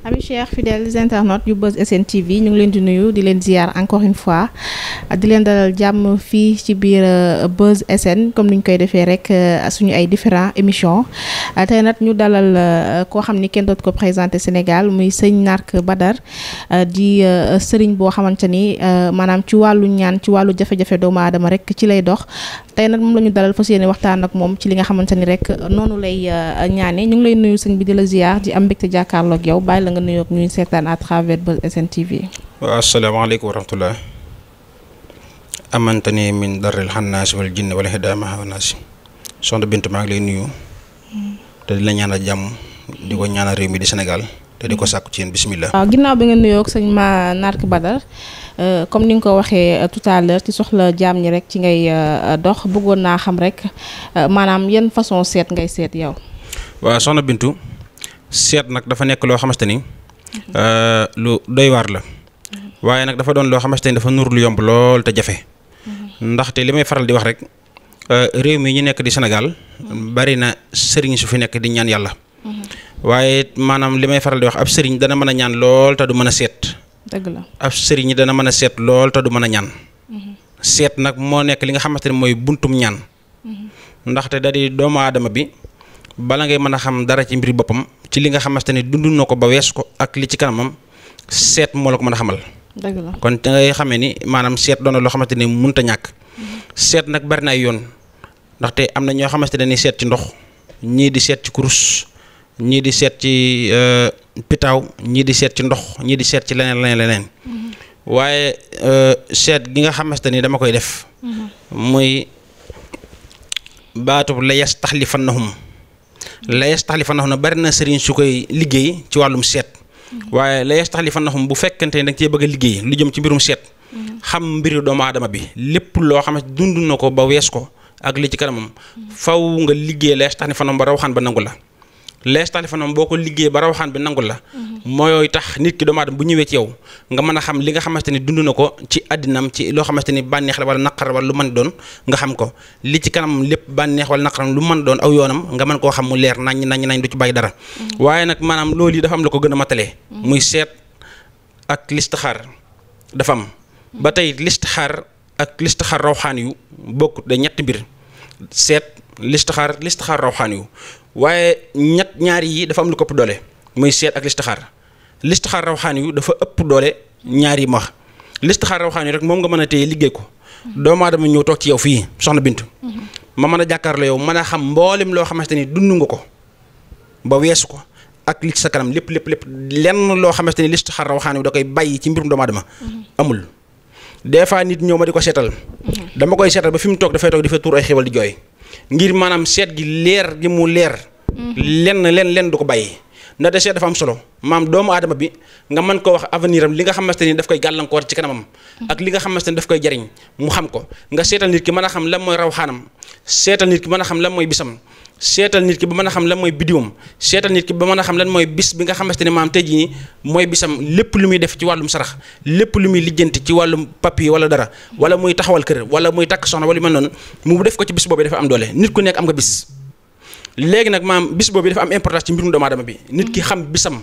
Amis chers fidèles internautes yu Buzz SN TV ñu ngi leen di nuyu di leen ziar encore une fois di leen dalal jàmm fii ci biir Buzz SN comme ni ñu koy defee rek suñu ay différents émissions tey nag ñu dalal koo xam ni kenn dootu ko présenté Sénégal muy sëñ Nark Badar di sëriñ boo xamante ni maanaam ci wàllu ñaan ci wàllu jafe-jafe doomu aadama rek ci lay dox tey nag moom la ñu dalal fas yéene waxtaan ak moom ci li nga xamante ni rek noonu lay ñaane ñu ngi lay nuyu sëñ bi di la ziar di am mbégte jàkkaarloo ak yow bàyyi la nga nuyoog ñuy seetaan à travers Buzz SN TV. waaw asalaamaaleykum wa rahmatulah. amantani min darril xannaasi wal jinni wala hidaama xawanaasi soxna Bintu maa ngi lay nuyu. te di la ñaanal jàmm di ko ñaanal réew mi di Sénégal te di ko sàkku ci yéen bismillah. waaw ginnaaw bi nga nuyoog sëñ Nark Badar comme ni nga ko waxee tout à l'heure ci soxla jaam ñi rek ci ngay dox bëggoon naa xam rek maanaam yan façon seet ngay seet yow. waaw soxna Bintu seet nag dafa nekk loo xamante ni lu doy waar la waaye nag dafa doon loo xamante ni dafa nur lu yomb lool te jafe ndaxte li may faral di wax rek réew mi ñu nekk di Sénégal bari na sëriñ su fi nekk di ñaan yàlla waaye maanaam li may faral di wax ab sëriñ dana mën a ñaan lool te du mën a seet. dëgg la ab sëriñ dana mën a seet lool te du mën a ñaan. seet nag moo nekk li nga xamante ne mooy buntum ñaan. ndaxte da di doomu aadama bi bala ngay mën a xam dara ci mbiri boppam ci li nga xamante ne dund na ko ba wees ko ak li ci kanamam seet moo la ko mën a xamal. dëgg la kon da ngay xamee ni maanaam seet doon na loo xamante ne mënut a ñàkk. seet nag bari na ay yoon ndaxte am na ñoo xamante ne ni seet ci ndox ñii di seet ci kurus ñii di seet ci pitaaw ñii di seet ci ndox ñii di seet ci leneen waaye seet gi nga xamante ni dama koy def muy baatub la yastaxlifannahum na bari na sëriñ su koy liggéey ci wàllum seet waaye la yastaxlifannahum bu fekkente ni da nga cee bëgg a liggéey lu jëm ci mbirum seet xam mbiru doomu aadama bi lépp loo xamante dund na ko ba wees ko ak li ci kanamam faw nga liggéey la yastaxlifannahum ba rawaxaan ba nangu la lees téléphone boo ko liggéey ba rawaxaan bi nangul la mooy tax nit ki doomu aadama bu ñëwee ci yow nga mën a xam li nga xamante ni dund na ko ci àddinaam ci loo xamante ni bànneex la wala naqar wala lu mën doon nga xam ko li ci kanam lépp bànneex wala naqaram lu mën doon aw yoonam nga mën koo xam mu leer nañ du ci bàyyi dara waaye nag maanaam loolu yi dafa am la ko gën a matalee muy seet ak listixaar dafa am ba tey listixaar ak listixaar rawxaan yu bokk da ñetti mbir seet listixaar rawxaan yu waaye ñaari yi dafa am lu ko ëpp doole muy seet ak listixaar rawxaan yu dafa ëpp doole ñaari yi ma wax listixaar rawxaan yu rek moom nga mën a téye liggéey ko doomu aadama ñëw toog ci yow fii soxna Bintu ma mën a jàkkaarloo yow mën a xam mboolem loo xamante ni dund nga ko ba weesu ko ak li ci sa kanam lépp lenn loo xamante ni listixaar rawxaan yu da koy bàyyi ci mbirum doomu aadama amul des fois nit ñëw ma di ko seetal dama koy seetal ba fi mu toog dafay toog di fa tuur ay xéwal di jooy ngir maanaam seet gi leer gi mu leer lenn du ko bàyyi ndaxte seet dafa am solo maam doomu aadama bi nga mën koo wax avenir am li nga xamante ni daf koy gàllankoor ci kanamam ak li nga xamante ni daf koy jariñ mu xam ko nga seetal nit ki mën a xam lan mooy rawxaanam seetal nit ki mën a xam lan mooy bisam seetal nit ki ba mën a xam lan mooy bidiwam seetal nit ki ba mën a xam lan mooy bis bi nga xamante ne maam tey jii nii mooy bisam lépp lu muy def ci wàllum sarax lépp lu muy lijjanti ci wàllum papier wala dara wala muy taxawal kër wala muy takk soxna wala yu mel noonu mu def ko ci bis boobu dafa am doole nit ku nekk am nga bis léegi nag maam bis boobu dafa am importance ci mbirum doomu aadama bi nit ki xam bisam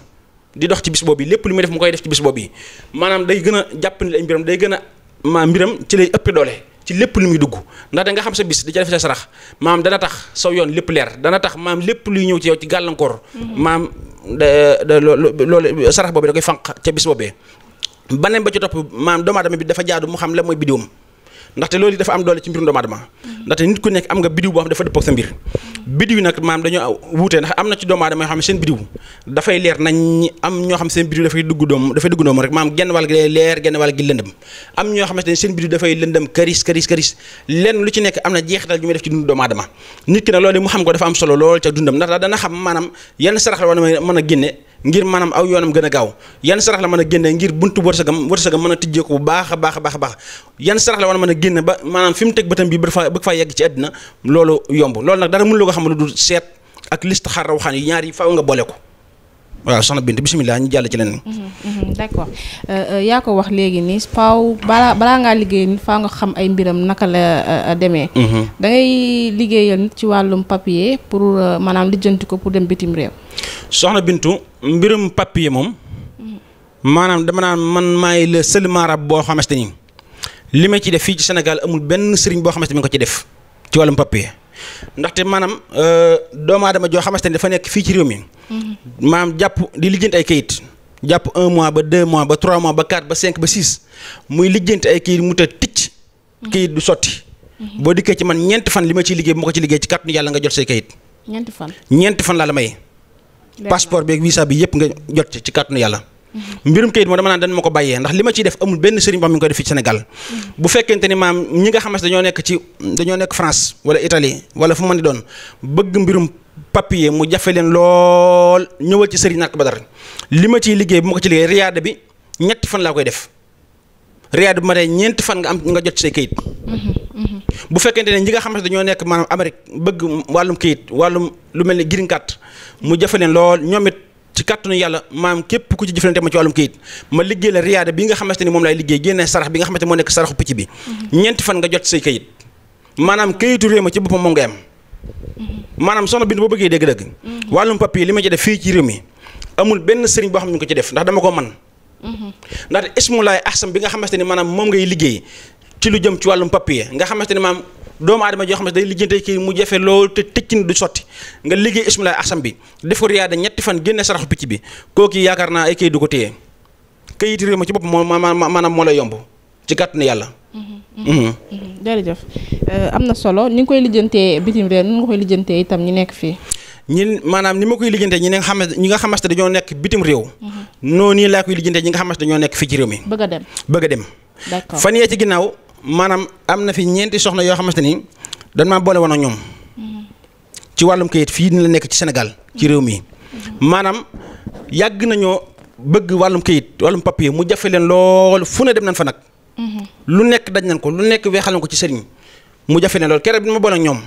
di dox ci bis boobu lépp lu muy def mu koy def ci bis boobu maanaam day gën a jàpp ni ay mbiram day gën a maam mbiram ci lay ëpp doole ci lépp lu muy dugg ndax da nga xam sa bis di ca def sa sarax maam dana tax saw yoon lépp leer dana tax maam lépp luy ñëw ci yow ci gàllankoor maam loolu sarax boobu da koy fànq ca bis boobee baneen ba ci topp maam doomu aadama bi dafa jaadu mu xam la mooy bidiwam ndaxte loolu dafa am doole ci mbirum doomu aadama ndaxte nit ku nekk am nga bidiw boo xam dafa dëppoo sa mbir bidiw yi nag maam dañoo wuute ndax am na ci doomu aadama yoo xam ne seen bidiw dafay leer nañ am ñoo xam seen bidiw dafay dugg doom rek maam genn wàll gi lay leer genn wàll gi lëndëm am ñoo xamante ne seen bidiw dafay lëndëm karis lenn lu ci nekk am na jeexital ju muy def ci dund doomu aadama nit ki nag loolu mu xam ko dafa am solo lool ca dundam ndax dana xam maanaam yenn sarax la war a mën a génne ngir maanaam aw yoonam gën a gaaw yan sarax la mën a génne ngir buntu wërsëgam mën a tijjee ko bu baax a baax yan sarax la war a mën a génne ba maanaam fi mu teg bëtam bi bëgg faa yegg ci àddina loolu yomb loolu nag dara mënu la ko xam lu dul seet ak listixaar rawxaan yi ñaar yi faaw nga boole ko waaw soxna Bintu bisimilah ñu jàll ci leneen. d'accord yaa ko wax léegi nii faaw balaa ngaa liggéey nit faaw nga xam ay mbiram naka la demee. da ngay liggéeyal nit ci wàllum papier pour maanaam lijjanti ko pour dem bitim réew. soxna Bintu mbirum papier moom maanaam dama naan man maay le seul marabout boo xamante ni li ma ci def fii ci Sénégal amul benn sëriñ boo xamante ni mi ngi ko ci def ci wàllum papier ndaxte maanaam doomu aadama joo xamante ni dafa nekk fii ci réew mi. maanaam jàpp di lijjanti ay kayit jàpp 1 mois ba 2 mois ba 3 mois ba 4 ba 5 ba 6 muy lijjanti ay kayit mu ta ticc kayit du sotti. boo dikkee ci man ñeenti fan li ma ciy liggéey bu ma ko ci liggéey ci kàttanu yàlla nga jot say kayit. ñeenti fan laa la may. passeport beeg visa bi yëpp nga jot ci kàttanu yàlla. mbirum kayit moom dama naan dañ ma ko bàyyee ndax li ma ciy def amul benn sëriñ boo xam ne mi ngi koy def fii ci Sénégal. bu fekkente ni maam ñi nga xamante dañoo nekk France wala Italie wala fu mu mën di doon bëgg mbirum papier mu jafe leen lool ñëwal ci sëriñ Nark Badar li ma ciy liggéey bu ma ko ci liggéey riyaada bi ñetti fan laa koy def riyaada bi ma dee ñeenti fan nga jot ci say kayit. bu fekkente ne ñi nga xamante dañoo nekk maanaam Amérique bëgg wàllum kayit wàllum lu mel ni green card mu jafe leen lool ñoom it ci kàttanu yàlla maam képp ku ci jëflante ma ci wàllum kayit ma liggéey la riyaada bi nga xamante ni moom laay liggéey génne sarax bi nga xamante moo nekk saraxu picc bi ñeenti fan nga jot say kayit maanaam kayitu réew ma ci boppam moom nga am maanaam soxna bi boo bëggee dégg-dëgg wàllum papier li ma ci def fii ci réew mi amul benn sëriñ boo xam ne ñu ko ci def ndax dama ko man ndaxte ismulaay ahsam bi nga xamante ni maanaam moom ngay liggéey ci lu jëm ci wàllum papier nga xamante ni maam doomu aadama joo xamante day lijjante kii mu jafe loolu te tëccin du sotti nga liggéey ismulaay ahsam bi def ko riyaada ñetti fan génne saraxu picc bi kooku yaakaar naa ay kayit du ko téye kayit réew ma ci bopp maanaam moo lay yomb ci kàttanu yàlla. jërëjëf am na solo ni nga koy lijjantee bitim réew ni nga koy lijjantee itam ñi nekk fii. maanaam ni ma koy lijjantee ñi nga xamante dañoo nekk bitim réew. noonu laa koy lijjantee ñi nga xamante dañoo nekk fii ci réew mi. bëgg a dem. d'accord fan yee ci ginnaaw maanaam am na fi ñeenti soxna yoo xamante ni dañ maa boole woon ak ñoom. ci wàllum kayit fii ni la nekk ci Sénégal ci réew mi. maanaam yàgg nañoo bëgg wàllum kayit wàllum papier mu jafe leen lool fu ne dem nañ fa nag. lu nekk daj nañ ko lu nekk weexal nañ ko ci sëriñ mu jafe leen lool keroog bi ma boole ak ñoom.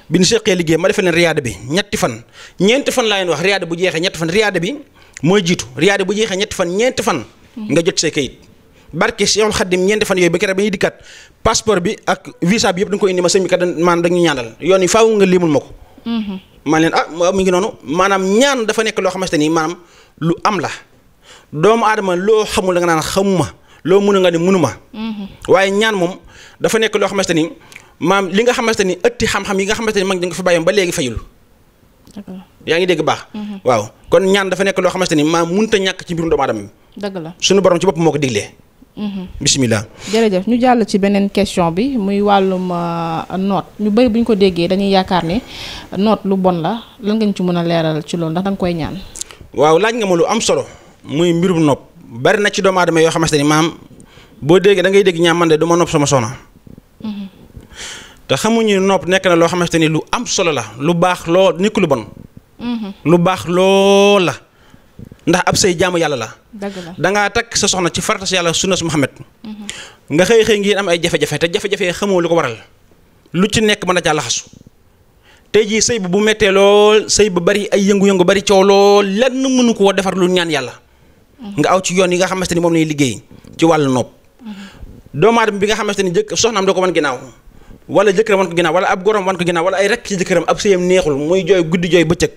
bi ñu seqee liggéey ma defee leen riyaada bi ñetti fan ñeenti fan laa leen wax riyaada bu jeexee ñetti fan riyaada bi mooy jiitu riyaada bu jeexee ñeenti fan nga jot say kayit barke Seexul Xaddim ñeenti fan yooyu ba keroog ba ñuy dikkat passeport bi ak visa bi yëpp da nga koy indi ma sëñ bi kat maanaam dañu ñaanal yoon yi faaw nga limul ma ko. maa leen mu ngi noonu maanaam ñaan dafa nekk loo xamante ni maanaam lu am la doomu aadama loo xamul da nga naan xamuma loo mun nga ni munuma. waaye ñaan moom dafa nekk loo xamante ni maam li nga xamante ni ëtti xam-xam yi nga xamante ni mag nga fa bàyyi ba léegi fayul. yaa ngi dégg baax. waaw kon ñaan dafa nekk loo xamante ni maam mënut a ñàkk ci mbirum doomu aadama bi. dëgg la suñu borom ci bopp moo ko diglee. bisimilah. jërëjëf ñu jàll ci beneen question bi muy wàllum noot ñu bëri bu ñu ko déggee dañuy yaakaar ne noot lu bon la lan nga ñu ci mën a leeral ci loolu ndax danga koy ñaan. waaw laaj nga ma lu am solo muy mbirum nopp bari na ci doomu aadama yoo xamante ni maam boo déggee da ngay dégg ñaam man de du ma nopp sama soxna. te xamuñu nopp nekk na loo xamante ni lu am solo la lu baax lool nekk lu bon. lu baax lool la. ndax ab say jaamu yàlla la. da ngaa takk sa soxna ci farata si yàlla sunna su Muhammad nga xëy ngir am ay jafe-jafe te jafe-jafe xamoo lu ko waral lu ci nekk mën na caa laxasu tey jii sëy bu mettee lool sëy bu bari ay yëngu-yëngu bari coow lool lenn mënu koo defar lu ñaan yàlla. nga aw ci yoon yi nga xamante ni moom lay liggéey ci wàllu nopp. doomu aadama bi nga xamante ni soxnaam da ko wan ginnaaw wala jëkkëram wan ko ginnaaw wala ab gorom wan ko ginnaaw wala ay rekk ci jëkkëram ab sëyam neexul muy jooy guddi jooy bëccëg.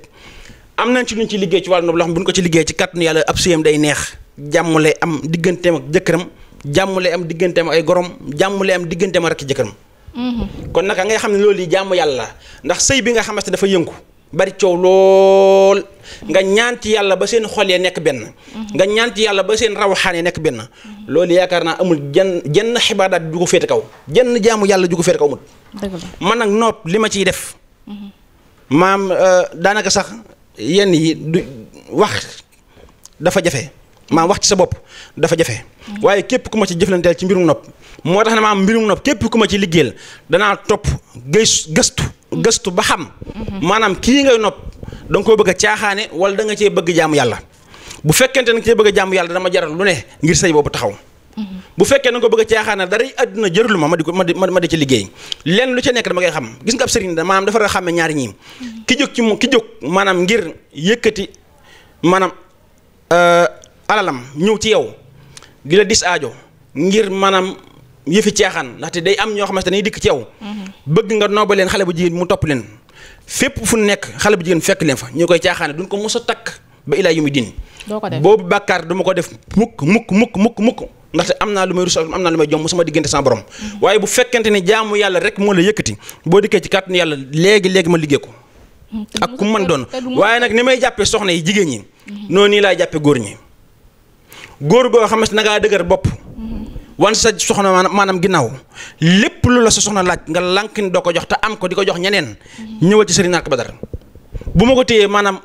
am nañ ci luñ ci liggéey ci wàllu nopp loo xam bu ñu ko ci liggéey ci kàttanu yàlla ab sëyam day neex jàmm lay am digganteem ak jëkkëram jàmm lay am digganteem ak ay gorom jàmm lay am digganteem ak rekk jëkkëram. kon naka ngay xam ne loolu yi jàmm yàlla la ndax sëy bi nga xamante dafa yëngu bari coow lool nga ñaan ci yàlla ba seen xol yee nekk benn. nga ñaan ci yàlla ba seen rawaxaan yi nekk benn. loolu yaakaar naa amul jenn xibaadaat ju ko féete kaw jenn jaamu yàlla ju ko féete kaw amul. man nag nopp li ma ciy def. maam daanaka sax. yenn yi du wax dafa jafe maam wax ci sa bopp dafa jafe waaye képp ku ma ci jëflanteel ci mbirum nopp moo tax ne maam mbirum nopp képp ku ma ci liggéeyal danaa topp gëstu ba xam maanaam kii ngay nopp da nga koo bëgg a caaxaane wala da nga cee bëgg jaamu yàlla bu fekkente ne nga cee bëgg a jaamu yàlla dama jaral lu ne ngir sëy boobu taxaw bu fekkee na nga ko bëgg a caaxaane dara àdduna jërlu ma di ci liggéey lenn lu ca nekk dama koy xam gis nga ab sëriñ maanaam dafa war a xàmme ñaari ñii ki jóg maanaam ngir yëkkati maanaam alalam ñëw ci yow di la dis aajo ngir maanaam yëfi caaxaan ndaxte day am ñoo xamante ne dikk ci yow bëgg nga nooba leen xale bu jigéen mu topp leen fépp fu nekk xale bu jigéen fekk leen fa ñu koy caaxaane duñ ko mos a takk ba ilaa yawmi diin. doo ko def boobu bàkkaar du ma ko def mukk ndaxte am naa lu may rus am naa lu may jom sama diggante sama borom. waaye bu fekkente ni jaamu yàlla rek moo la yëkkati boo dikkee ci kàttanu yàlla léegi ma liggéey ko. ak ku mën doon waaye nag ni may jàppee soxna yi jigéen ñi. noonu nii laay jàppee góor ñi. góor goo xam ne na ngaa dëgër bopp. wan sa soxna maanaam ginnaaw lépp lu la sa soxna laaj nga lànkin doo ko jox te am ko di ko jox ñeneen. ñëwal ci Serigne Narka Badar bu ma ko téyee maanaam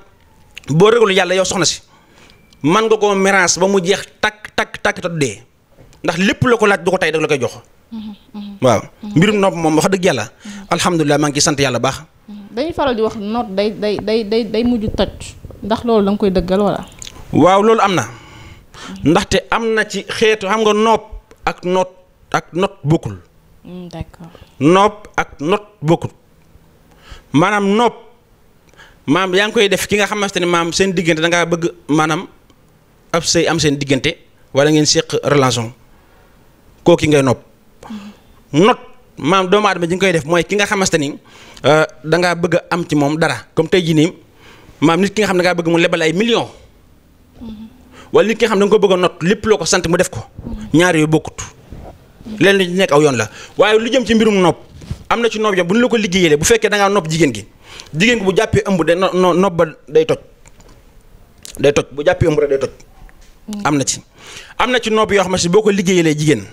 boo régalu yàlla yow soxna si man nga koo mérange ba mu jeex takk te dee ndax lépp la ko laaj du ko tay dag la koy jox. waaw mbirum nopp moom wax dëgg yàlla alhamdulilah maa ngi ciy sant yàlla baax. dañuy faral di wax noot day mujj toj ndax loolu da nga koy dëggal wala. waaw loolu am na ndaxte am na ci xeetu xam nga nopp ak not bokkul. d'accord nopp ak not bokkul maanaam nopp maam yaa ngi koy def ki nga xamante ne maam seen diggante da ngaa bëgg maanaam ab sëy am seen diggante wala ngeen séq relation kooki ngay nopp. not maam doomu aadama ji nga koy def mooy ki nga xamante ni da ngaa bëgg a am ci moom dara comme tey jii nii maam nit ki nga xam ne da ngaa bëgg mu lebal ay millions. wala nit ki nga xam ne da nga ko bëgg a not lépp loo ko sant mu def ko. ñaar yooyu bokkut. leen li nekk aw yoon la waaye lu jëm ci mbirum nopp am na ci nopp jo bu ñu la ko liggéeyee bu fekkee da ngaa nopp jigéen gi bu jàppee ëmb de nopp ba day toj bu jàppee ëmb rek day toj. am na ci nopp yoo xam ne si boo ko liggéeyee jigéen.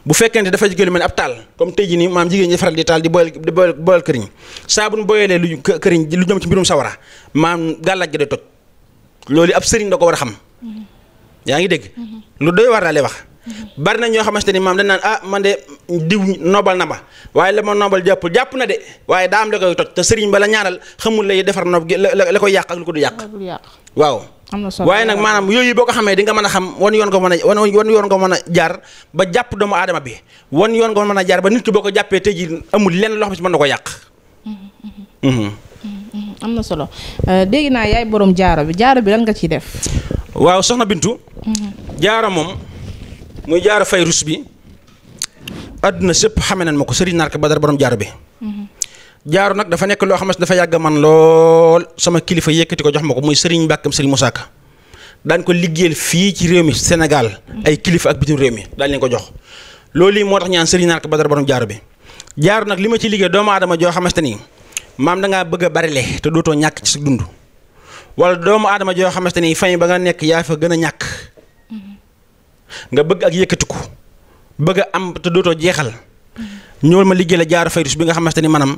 bu fekkente dafa jigéen lu mel ni ab taal comme tey jii nii maam jigéen ñi faral di taal di boyal këriñ saa bu ñu boyalee lu këriñ lu jëm ci mbirum sawara maam gàllaaj gi day toj loolu ab sëriñ da ko war a xam. yaa ngi dégg. lu doy war lay wax. bari na ñoo xamante ni maam dañ naan man de diw nobal na ma waaye la ma nobal jàpp na de waaye daa am la koy toj te sëriñ ba la ñaanal xamul lay defar nob gi la koy yàq ak lu ko du yàq. waaw. am na solo waaye nag maanaam yooyu boo ko xamee di nga mën a xam wan yoon nga mën a jaar ba jàpp doomu aadama bi wan yoon nga mën a jaar ba nit ki boo ko jàppee tey jii amul lenn loo xam ne si mën na ko yàq. am na solo dégg naa yaay borom jaaro bi lan nga ciy def. waaw soxna Bintu. jaaro moom muy jaaro fay rus bi àdduna sépp xame nañ ma ko Serigne Narka Badar borom jaaro bi. jaaro nag dafa nekk loo xam ne dafa yàgg man lool sama kilifa yëkkati ko jox ma ko muy Serigne Mbàkkam Serigne Moussa Ka daan ko liggéeyal fii ci réew mi Sénégal ay kilifa ak bitim réew mi daan leen ko jox loolu yi moo tax ñaan Serigne Narka Badar borom jaaro bi. jaaro nag li ma ci liggéey doomu aadama joo xamante ni maam da ngaa bëgg a barile te dootoo ñàkk ci sa dund wala doomu aadama joo xamante ni fañ ba nga nekk yaa fa gën a ñàkk nga bëgg ak yëkkatiku bëgg a am te dootoo jeexal ñëwal ma liggéey la jaaro fayrus bi nga xamante ni maanaam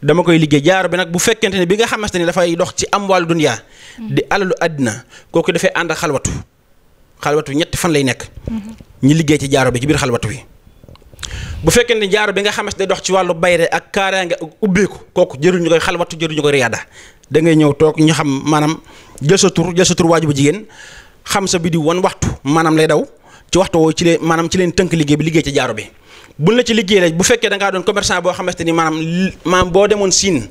dama koy liggéey jaaro bi nag bu fekkente ni bi nga xamante ni dafay dox ci am wàllu duniyaa di alalu àddina kooku dafay ànd ak xalwatu ñetti fan lay nekk ñi liggéey ci jaaro bi ci biir xalwatu bi bu fekkente ni jaaro bi nga xamante day dox ci wàllu bayre ak kaaraange ak ubbeeku kooku jëruñu koy xalwatu jëruñu koy riyaada da ngay ñëw toog ñu xam maanaam jël sa tur waaju bu jigéen xam sa bidiw wan waxtu maanaam lay daw ci waxtu woowu ci leen tënk liggéey bi liggéey ci jaaro bi buñ la ci liggéey la bu fekkee da ngaa doon commerçant boo xamante ni maanaam boo demoon siin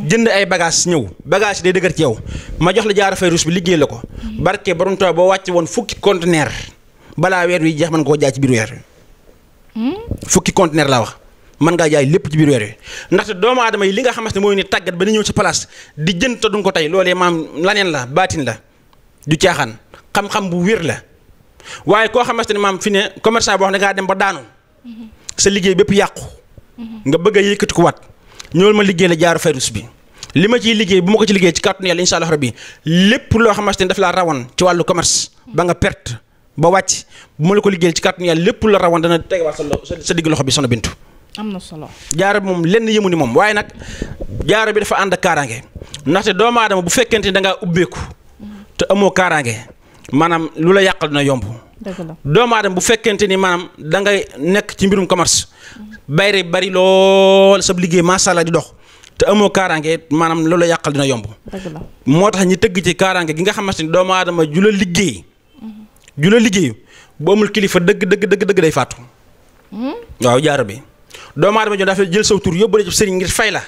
jënd ay bagage ñëw bagage yi day dëgër ci yow ma jox la jaaro fay rus bi liggéey la ko barke borom taw boo wàcce woon fukki conteneur balaa weer wi jeex mën nga koo jaay ci biir weer wi fukki conteneur laa wax mën ngaa jaay lépp ci biir weer wi ndaxte doomu aadama yi li nga xamante ne mooy ni tàggat ba ni ñëw ci place di jënd te duñ ko tey loolee maam laneen la baatin la du caaxaan xam-xam bu wér la waaye koo xamante ne maam fi ne commerçant boo xam ne dangaa dem ba daanu sa liggéey bépp yàqu nga bëgg a yëkkati ko waat ñëwal ma liggéey la jaaro fayrus bi li ma ciy liggéey bu ma ko ci liggéey ci kàttanu yàlla insha allah rabbi lépp loo xamante ne daf laa rawoon ci wàllu commerce ba nga perte ba wàcc bu ma la ko liggéey ci kàttanu yàlla lépp la rawoon dana tegewaat sa digg loxo bi soxna Bintu. am na solo jaaro bi moom lenn yëmu ni moom waaye nag jaaro bi dafa ànd ak kaaraange ndaxte doomu aadama bu fekkente ni da ngaa ubbeeku te amoo kaaraange maanaam lu la yàqal dina yomb. doomu aadama bu fekkente ni maanaam da ngay nekk ci mbirum commerce bayre bari lool sa liggéey macha allah di dox te amoo kaaraange maanaam loolu la yàqal dina yomb. moo tax ñi tëgg ci kaaraange gi nga xamante ni doomu aadama ju la liggéey bu amul kilifa dëgg day faatu. waaw jaaro bi doomu aadama ju dafa jël saw tur yóbbu la ci sëriñ ngir fay la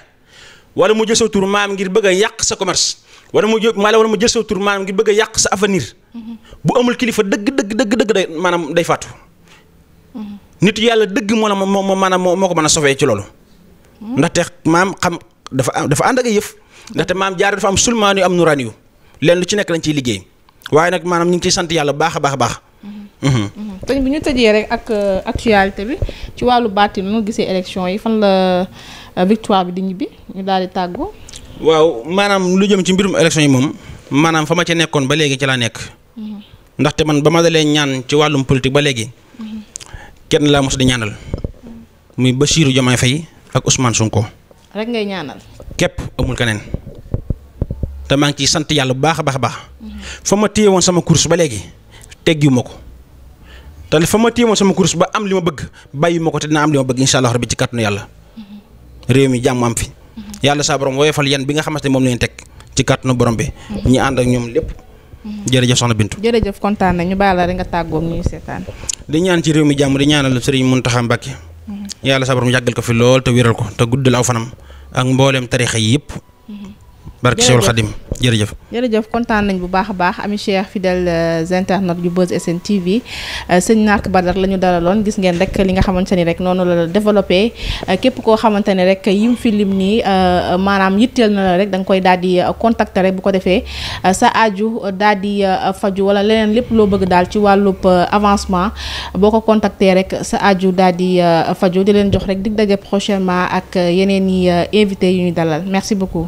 wala mu jël saw tur maam ngir bëgg a yàq sa commerce wala mu jël saw tur maam ngir bëgg a yàq sa avenir bu amul kilifa dëgg day maanaam day faatu. nit yàlla dëgg moo ko mën a sauver ci loolu. ndaxte maam xam dafa ànd ak yëf ndaxte maam jaaro dafa am sulmaani yu am nuraani yu leen lu ci nekk lañ ciy liggéey waaye nag maanaam ñu ngi ciy sant yàlla baax a baax a baax. te bi ñu tëjee rek ak actualité bi ci wàllu baatin nu gisee élection yi fan la victoire bi di ñibbi ñu daal di tàggu. waaw maanaam lu jëm ci mbirum élection yi moom maanaam fa ma ca nekkoon ba léegi ci laa nekk. ndaxte man ba ma dalee ñaan ci wàllum politique ba léegi. kenn laa mos di ñaanal. muy Bassirou Diomaye Faye ak Ousmane Sonko. rek ngay ñaanal. képp amul keneen. te maa ngi ciy sant yàlla bu baax a baax a baax. fa ma téye woon sama course ba léegi teggiwu ma ko. te fa ma téye woon sama course ba am li ma bëgg bàyyi ma ko te dina am li ma bëgg incha allah rabbi ci kàttanu yàlla. réew mi jàmm am fi. yàlla saa borom woyofal yan bi nga xamante ne moom lañ teg ci kàttanu borom bi. ñi ànd ak ñoom lépp. jërëjëf soxna Bintu. jërëjëf kontaan nañu baal la rek nga tàggoo ak ñuy seetaan. di ñaan ci réew mi jàmm di ñaanal Serigne Mountakha Mbacké. yàlla saa borom yàggal ko fi lool te wéral ko te guddal aw fanam ak mbooleem tarixa yi yëpp. barke Cheikhul Khadim jërëjëf. jërëjëf kontaan nañ bu baax a baax ami chers fidèles internautes yu Buzz SN TV sëñ Nark Badar la ñu dalaloon gis ngeen rek li nga xamante ni rek noonu la développé képp koo xamante ne rek yim fi lim nii maanaam yitteel na la rek da nga koy daal di contacter rek bu ko defee sa aju daal di faju wala leneen lépp loo bëgg daal ci wàllub avancement boo ko contacter rek sa aju daal di faju di leen jox rek dig daje prochainement ak yeneen i invité yu ñu dalal merci beaucoup.